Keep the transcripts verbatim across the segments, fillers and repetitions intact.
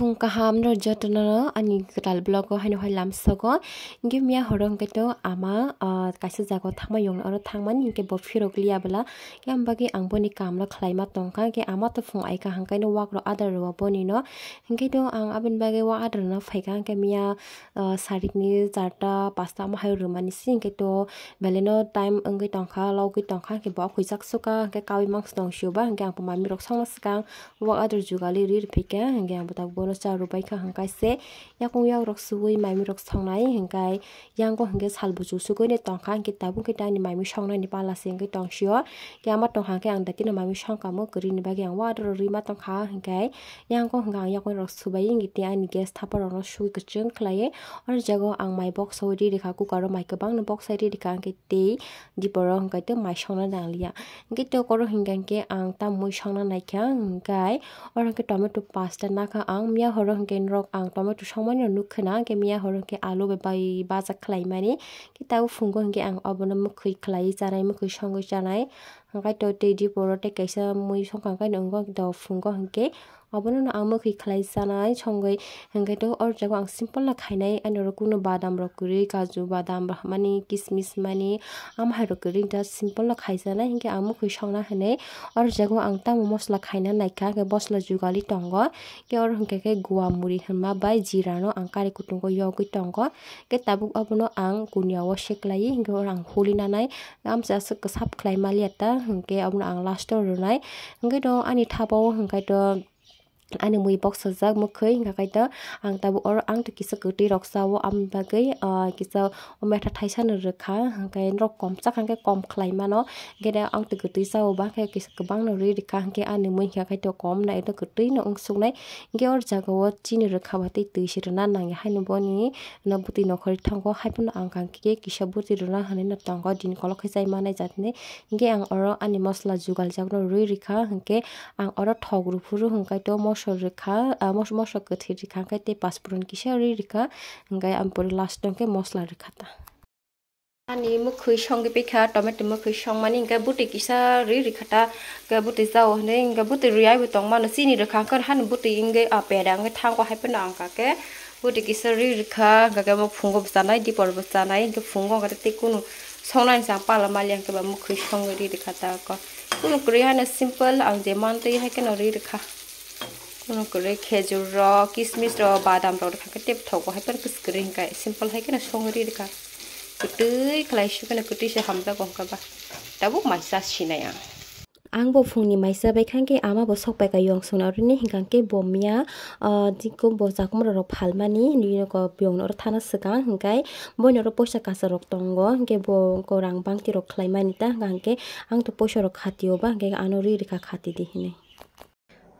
Phung kaham no jotono ani kwtal vlog o haino hai lamsogo. Hinkhe miya horo hinkhe to ama, ah, kaisa jaga o thangma yongna oro thangmani hinkhe bo phirok liya bwla. Yang bagwi ang boni kam no khlaima tongkha, hinkhe ama to phung aika hangkaino wak rok adar rw boni no. Hinkhe to ang aboni bagwi wak adar rwna phaikha, hinkhe miya, ah, sarikni charta pasta omo hai rwmani si, hinkhe to belai no time wngwi tongkha, logwi tongkha, hinkhe bo khuijak suka, hinkhe kaui mangsa tong sio ba, hinkhe ang bo mami rok songna swkang. Wak adar jugali ri rwphaikha, hinkhe ang bo tabuk bono cha rwbaikha, hinkhe se yakung yakrok suwi mami rok songnai, hinkhe yango hinkhe sal buchuk sugwini tongkha, hinkhe tabuk hinkhe ani mami songnani pala se hinkhe tongsio, hinkhe ama tongkha hinkhe ang daikhe no mami songkamo kwrwini bagwi ang wak adar rwima tongkha, hinkhe yango hinkhe ang yakung rok subai hinkhe tei ani gas thapa rokno sui kwchwng khlaiwi, oro jago ang mai box o ri rwkha, cooker o mai kwbangno box o ri rwkha, hinkhe tei diporo hinkhe tei mai songna nangliya. Hinkhe tei oro hinkhe ang tamwi songna naikha, hinkhe oro hinkhe tomato pasta nakha ang. Miya horo hinkhe norok ang tomato songmani rok nukha na, hinkhe miya horo hinkhe alu bai bai baja khlaimani. Hinkhe tabuk phungo hinkhe ang obono mwkhwi khlaiwi chanai, mwkhwi songwi chanai. Hinkhe to tei diporo tei kaisa mui songkha, hinkhe phungo hinkhe Obono no ang mwkhwi khlai chanai songwi, hinkhe to oro jaga ang simple no khainai, ani oro kunu badam rok kwrwi, kaju badam mani, kismis mani, amhai rok kwrwi, just simple no khai chanai, hinkhe ang mwkhwi songna hinwi oro jaga ang tamo mosla khaina naikha, hinkhe bosla jugali tongo, hinkhe oro hinkhe khe gua muri hinma bai jira no ang kari kutungo yogwi tongo, hinkhe tabuk obono ang kuniya o seklai, hinkhe oro ang huli nanai, amsa aswk kwsap khlai maliya ta, hinkhe obono ang last o rwnai, hinkhe to ani thapa o hinkhe to. Ani mui boksajak mwkhwi, hinkha khe to ang tabuk oro ang to kisa kwtwi rok cha-o, aboni bagwi, ah, kisa o metha thaisa no rwkha, hinkhe norok kom chakha hinkhe kom khlai mano, hinkhe ang to kwtwi cha-o, ba khe kisa kwbang no rwi rwkha, hinkhe ani mui hinkha khe to kom no ekdom kwtwi no wng suknai, hinkhe oro jaga o chini rwkha ba tei twi se rwna nangya haino boni no bwtwi nokhorwi thango, hai phano ang kha khe kisa bwtwi rwna hinwi no tongo, dini kolok khe chai manai jat hinwi. Hinkhe ang oro ani mosla jugaljak no rwi rwkha, hinkhe ang oro thok rw phuru hinkhe to mosok rwkha, ah, mos-, mosok kwthwi rwkha, hinkhe tei paspurun kisa rwi rwkha, hinkhe ang pore last o hinkhe mosla rwkha ta. Ani mwkhwi songwi phaikha, tomato mwkhwi songmani, hinkhe bwtwi kisa rwi rwkha ta, hinkhe bwtwi cha-o hinwi, hinkhe bwtwi rwi aibo tongmano, chini rwkha hinkhe hani bwtwi hinkhe, ah, peda hinkhe thango, hai phano ang kha khe. Bwtwi kisa rwi rwkha, hinkhe omo phungo bo chanai, dipor bo chanai, hinkhe phungo hinkhe tei kunu songnani chang pala maliya hinkhe ba mwkhwi songwi rwi rwkha ta ko. Kunu kwrwi haino simple ang je mantwi hai kheno rwi rwkha. Kunu kwrwi khejur rok, kismis rok, badam rok rwkha khe tei thogo hai phano kwswk kwrwi hinkhe simple hai kheno songwi rwi rwkha. Kwtwi khlai sukhe no kwtwi se hamjago hinkhe ba. Tabuk mai cha sinai ang. Ang bo phungni mai cha bai kha, hinkhe ama bo sok pai ka yong songna aro ni hinkha khe bo miya, ah, diko bo chakmura rok phalmani hinwi nokho biyong no oro thana swkang, hinkhe boino oro poisa kasa rok tongo, hinkhe bo rang bangti rok khlai mani ta, hinkhe ang to poisa rok khati o ba, hinkhe ano ri rwkha khati di hinwi.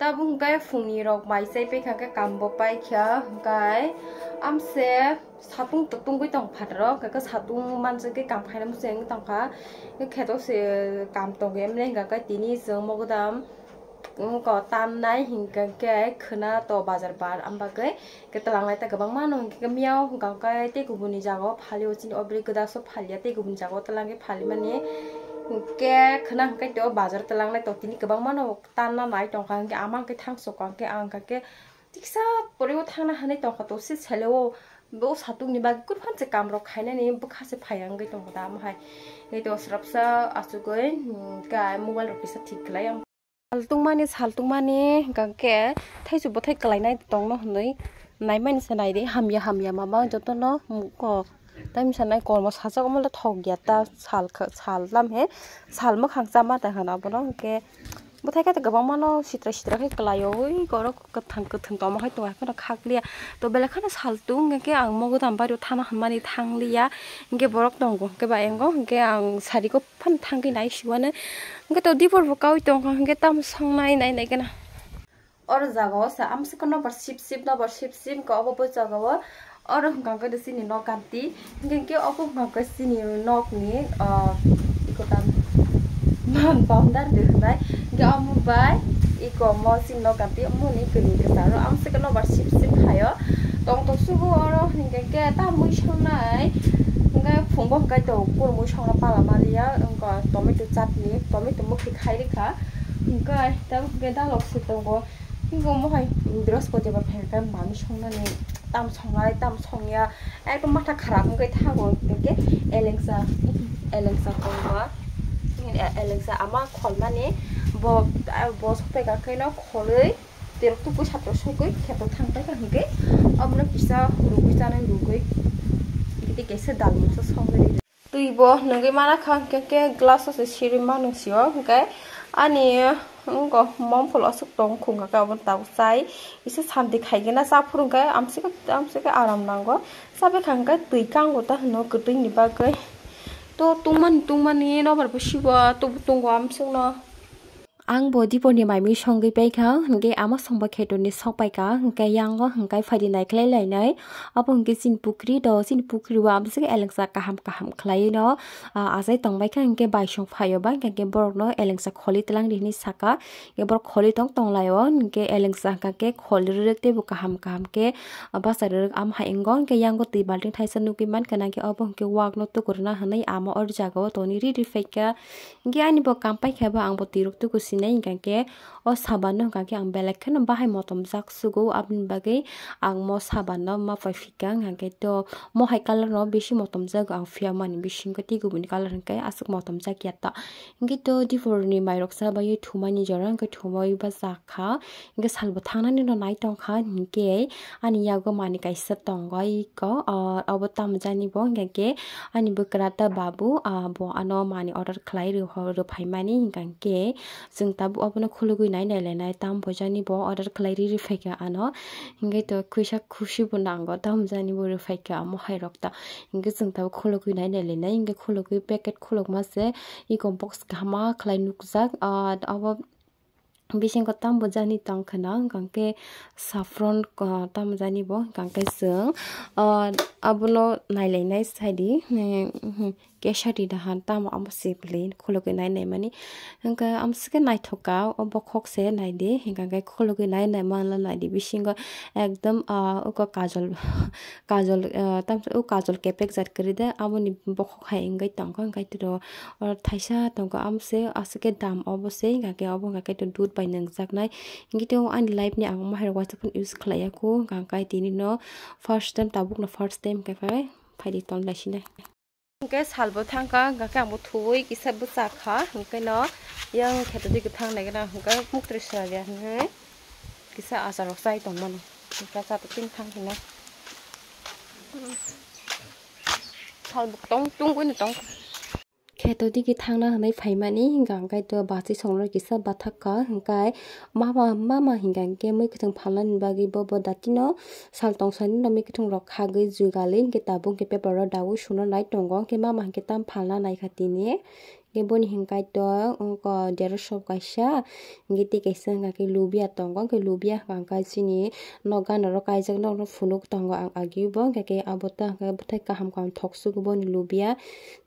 Tabuk hinkhe phungni rok mai chai pai kha, hinkhe kam bo pai kha, hinkhe amse satung to tungwi tong phataro, hinkhe satung manjak khe kam khaina muchung wngwi tong kha. Kheto se kam tongwi mwnwi hinkha khe tini chwng mogodam wngkha tannai hinkha khe khwna to bazar bar am bagwi khe twlangnai ta kwbangma no hinkhe miyao hinkha khe tei kubuni jagao phalio chini o bwrwi gwdakso phalia tei kubuni jagao twlangwi phalimani hinkhe khwna hinkhe to bazar twlangnai to tini kwbangma no tanna nai tongkha hinkhe ama hinkhe thangsoka hinkhe ang hinkha khe tiksa poriwo thangna hinwi tongkha to se seleo bo satukni bagwi kwrwphan se kamrok khainani bwkha se phaiya wngwi tongkha da amo hai. Tei to swrapsa achugwi, hmm, khe mobile rok kisa thik khlai ang. Sal tungmani, sal tungmani, hwnkha khe thaichuk bwthai kwlainai tongno hwnwi naimani se naidi, hamya hamya mama jotono, hmm, kok. Tei misa nai kormo sajak omo le thok ya ta sal kha, sal lam he, sal mwkhang chama ta hwna bono hwnkhe. Bwthai khe kwbangma no sitra sitra khe kwlaio, ui borok kwthang kwthwng tongma hai tongo, haikhe no khakliya. To belai kheno sal tung hwnkhe ang mogodam bario thana hwnmani thangliya, hwnkhe borok tongo hwnkhe ba engo, hwnkhe ang sari khe phano thangwi nai siwano, hwnkhe to dibor bo kaui tongkha, hwnkhe tamo songnai nai nai kheno. Oro jaga o sa amswk nobar sip sip, nobar sip sip, hwnkhe obo bo jaga o oro hwnkha khe chini nok kanti, hwnkhe khe obo hwnkha khe chini nok ni, ah, iko tam non boundar de hwnai, hwnkhe omo bai iko mo chini nok kanti omo ni kwnwi kwcharo amswk nobar sip sip khaio. Tong tong sugo oro hwnkhe khe ta mui songnai, hwnkhe phungo hwnkhe to kunu mui songna pala maliya, wngkha tomato chutney, tomato mwkhwi khai rwkha, hwnkhe tabuk hwnkhe dalok se tongo. Bo mohai Brihospoti bar phaikha mami songnani, tam songnai tam songya, ekdom matha kharap wngwi thango, hwnkhe elengsa, elengsa tongma, elengsa ama kholmani, bo, bo sokphaikha kheno kholwi, terok tubui satro sogwi kheto thangpaikha hwnkhe, omono kisa rugwi chanai rugwi, tei kaisa dal mungsa songwi rw. Twi bo nugwi mana kha, hwnkhe khe glass o se siri manu sio, hwnkhe ani wngkha mom pholo aswk tong khungkha khe, obo tabuk chai kisa santi khaigena cha phuru hwnkhe amswk, amswk khe aram nango. Chabai kha hwnkhe twi kango ta hwno kwtwini bagwi. To tungmani, tungmani nobar bo sibo tubu tungo amswkno. Ang bo diporni maimui songwi paikha, hwnkhe ama songba khetorni sokpaikha, hwnkhe yango hwnkhe phaidi naikhlai lainai. Abo hwnkhe chini pukri do, chini pukri o amswk elengsa kaham kaham khlaiwi no, ah, achai tongbaikha, hwnkhe baisong phaio ba, hwnkhe borokno elengsa kholi twlang di hinwi saka, hwnkhe borok kholi tong tonglaio, hwnkhe elengsa hwnkhe kholi rwrwk teibo kaham kaham khe, ah, bacha rwrwk am hai wngo, hwnkhe yango twi balting thaisa nugwi mankha, hwnkhe obo hwnkhe wakno tukurna hinwi ama oro jagao tonwi riri phaikha. Hwnkhe ani bo kaam paikha bo, ang bo twirok tuku sinai, hwnkha khe o saban no hwnkha khe ang belai kheno bahai motomjak sugo, aboni bagwi ang mo saban no ma pai phikha, hwnkha khe to mohai colour no bisi motomjak ang, phiya mani bisingo tei kubuni colour hwnkhe aswk motomjak ya ta. Hwnkhe to diporni mairok cha bai thumani jora hwnkhe thumui bachakha, hwnkhe salbo thangnani no nai tongkha, hwnkhe ani yago mani kaisa tongo iko, o, obo tamo jani bo, hwnkha khe ani bwkra ta babu, ah, bo ano mani order khlai rw-, rwphaimani, hwnkha khe chwng tabuk obono khulugwi nai nai lainai, tamo bo jani bo order khlai ri rwphaikha ano, hwnkhe to khuisa khusi bo nango, tamo jani bo rwphaikha omo hai rok ta, hwnkhe chwng tabuk khulugwi nai nai lainai, hwnkhe khulugwi packet khulukma se iko box kaham ma khlai nukjak, ah, obo. Bisingo tambo jani tong kheno, hwnkha khe saffron, ah, tamo jani bo, hwnkha khe chwng, ah, abono nailainai saidi, hmm, hmm, kesari dahan tamo amo sibli khulugwi nai nai mani. Hwnkha amswk khe naithok kha o bokhok se naidi, hwnkha khe khulugwi nai nai manla naidi bisingo ekdom, ah, oko kajol, kajol, ah, tamsa o kajol kepek jat kwrwi de, aboni bokhok hai wngwi tongkha, hwnkha khe to. Oro thaisa tongo, amo se aswk khe dam obo se, hwnkha khe obo hwnkha khe to dudh bai nungjaknai. Hwnkhe to ani life ni ang omo hai rok uansuk phano use khlai ya kho, hwnkha khe tini no first time, tabuk no first time hwnkha khe phaidi ton lai sinai. Hwnkhe salbo thangkha, hwnkha khe ang bo thuwi kisa bwchakha, hwnkhe no yang kheto twi kwthang nai gana hwnkhe muktwi swnam ya hinwi kisa achar rok chai tongmani, hwnkhe cha to tini thang hino. Salbo tong tungwi no tong. Kheto digi thangna hwnwi phaimani, hwnkha hwnkhe to bachwi songrok kisa bathak kha, hwnkhe mama, mama hwnkha hwnkhe mui kwthwng phalnani bagwi bo, bo datino sal tongsanino mui kwthwng rok khagwi jugali, hwnkhe tabuk hwnkhe paper o daui suna nai tongo, hwnkhe mama hwnkhe tam phalna naikha tini, hwnkhe boni hwnkhe to wngkha deroso kaisa, hwnkhe tei kaisa hwnkha khe lubia tongo, hwnkhe lubia hwnkha hwnkhe chini nok ganaro kaijak, nokno phunuk tongo ang agi bo, hwnkha khe abo ta hwnkha khe bwthai kaham kaham thok sugo boni lubia.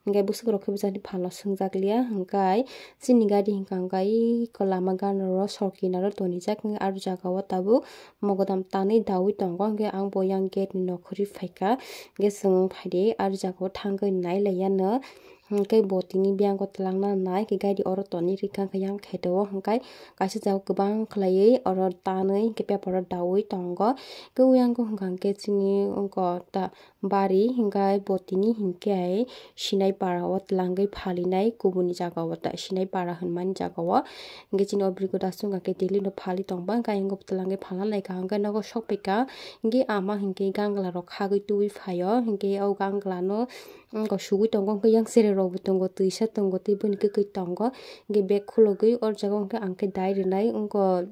Hwnkhe bwswk rok khe bwsani phalno swngjak liya, hwnkhe chini gari hwnkha hwnkhe iko lama ganaro sor kinaro tonijak, hwnkhe aro jagao tabuk mogodam tanwi daui tongo, hwnkhe ang bo yang gate ni nokhorwi phaikha, hwnkhe chwng phaidi aro jagao thangwi nai laiyano, hwnkhe bo tini biyang o twlangna nai, hwnkhe gari oro tonwi rwkha, hwnkhe yang kheto o hwnkhe kaisa jagao kwbang khwlaiwi oro tanwi hwnkhe paper o daui tongo, hwnkhe oyang o hwnkha hwnkhe chini wngkha ta. Bari hwnkhe bo tini hinkhe Sinai para o twlangwi phalinai kubuni jaga o ta Sinai para hwnmani jaga o. Hwnkhe chini o bwrwi kwdasung hwnkhe daily no phali tongba hwnkhe ayang bo twlangwi phalna naikha hwnkhe nogo sokphaikha. Hwnkhe ama hwnkhe gangla rok khagwi tubui phaio hwnkhe o gangla no wngkha sugwi tongo hwnkhe yang cherai rok bo tongo twisa tongo tei boni kwkwi tongo hwnkhe bag khulugwi o jaga o hwnkhe ang khe dai rwnai wngkha.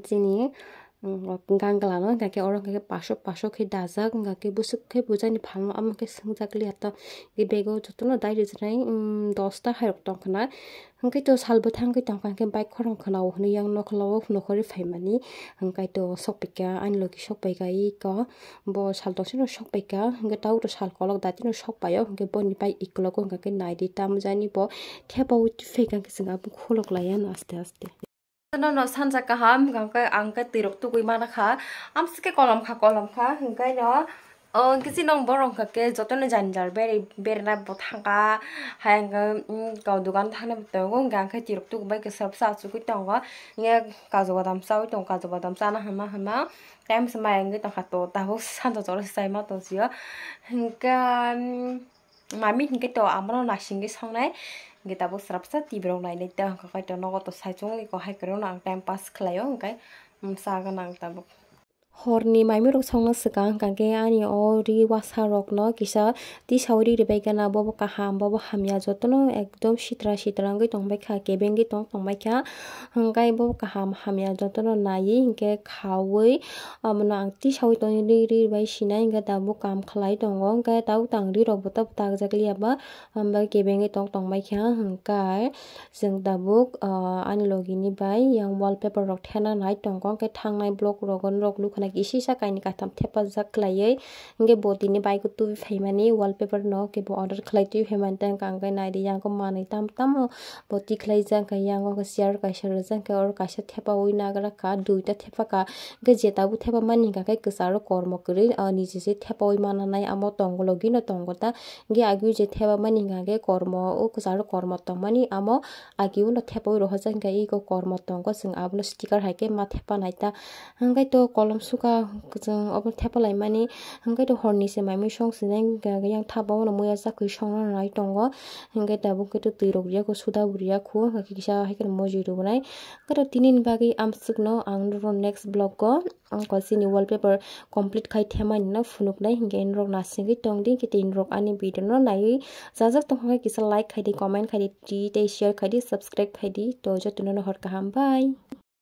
Chini, mm, gangla no hwnkha khe oro hwnkha khe pasok pasok khe dajak hwnkha khe bwswk khe bujani phalno amo khe swngjak liya to. Bag o jotono dai rijwnai, mm, dosta hai rok tong khna. Hwnkhe to sal bwthang khe tong kha hwnkhe bike khorang khna o hwnwi yang nokla o nokhorwi phaimani. Hwnkhe to sokphaikha ani logi sokphaikha iko bo sal tongsa no sokphaikha hwnkhe tabuk to sal kolok dati no sokphaio hwnkhe boni bike ikolok o hwnkha khe naidi tamo jani bo thepa o twi phaikha hwnkhe chwng abo khulok laiya no aste aste. Nono sanja kaham, hwnkhe ang khe twi rok tugui mana kha. Amswk khe kolom kha, kolom kha, hwnkhe no O hwnkhe chini borok hwnkha khe jotono jani jani beri berna bo thangkha. Hai hwnkhe, mm, kau dogan thangna bo tongo, hwnkhe ang khe tirok tuku bai kwsap sa achugwi tongo. Hwnkhe kaju badam chawi tongo, kaju badam chana hwnma hwnma. Time se mai wngwi tongkha to, tabuk sanja jora se chaima tongchio. Hwnkhe, mm, mami hwnkhe to amoro nasingwi songnai. Hwnkhe tabuk srapsa T V rok nainai ta hwnkha khe to nogo to saichung iko hai kwrwngno ang time pass khlaio, hwnkhe, mm, cha gana ang tabuk. Horni maimirok songna swkang hwnkha khe ani o ri wasarokno kisa tisaui ri ribai gana, bobo kaham, bobo hamya, jotono ekdom sitra sitra wngwi tongbaikha, kebengwi tong tongbaikha. Hwnkhe bobo kaham hamya jotono naiwi hwnkhe khaui abono ang tisaui tongwi ri ribai sinai, hwnkhe tabuk kam khlai tongo, hwnkhe tabuk tang rirokbo tabuk takjakliya ba. Hambai kebengwi tong tongbaikha hwnkhe chwng tabuk, ah, ani logini bai yang wallpaper rok thena nai tongo, hwnkhe thangnai block rogo norok nukha na kisa kainwi kaitham thepajak khlaiwi, hwnkhe bo tini bike o tubui phaimani wallpaper no khe bo order khlai tubui phaimani tei hwnkhe naidi yang khe manwi tam tamo bo tikhlaijak, hwnkhe yang o khe chair kaisa rijak, hwnkhe oro kaisa thepaui nagra kha, duita thepakha, hwnkhe je tabuk thepamani hwnkha khe kwcharo kormo kwrwi, ah, niji se thepaui mananai amo tongo logino tongo ta. Hwnkhe agui je thepamani hwnkha khe kormo, o kwcharo kormo tongmani amo agi uno thepaui rohorjak, hwnkhe iko kormo tongo, chwng abono sticker hai khe ma thepa nai ta. Hwnkhe to kolom suka chwng obo thepa laimani, hwnkhe to horni se mai mui song sinai, hwnkhe yang thapa uno muya chakwi songna nai tongo, hwnkhe tabuk khe to twi rok riya kho, suda bo riya kho, hwnkhe kisa hai kheno mojui rwbwnai. Hwnkhe to tini ni bagwi amswkno ang noro next vlog o. Ang ko chini wallpaper complete khai themani no phunuknai, hwnkhe norok nasingwi tongdi, hwnkhe tei norok ani video no naiwi chajak tongkha khe kisa like khaidi, comment khaidi, tei share khaidi, subscribe khaidi. To jotono no hor kaham, bye.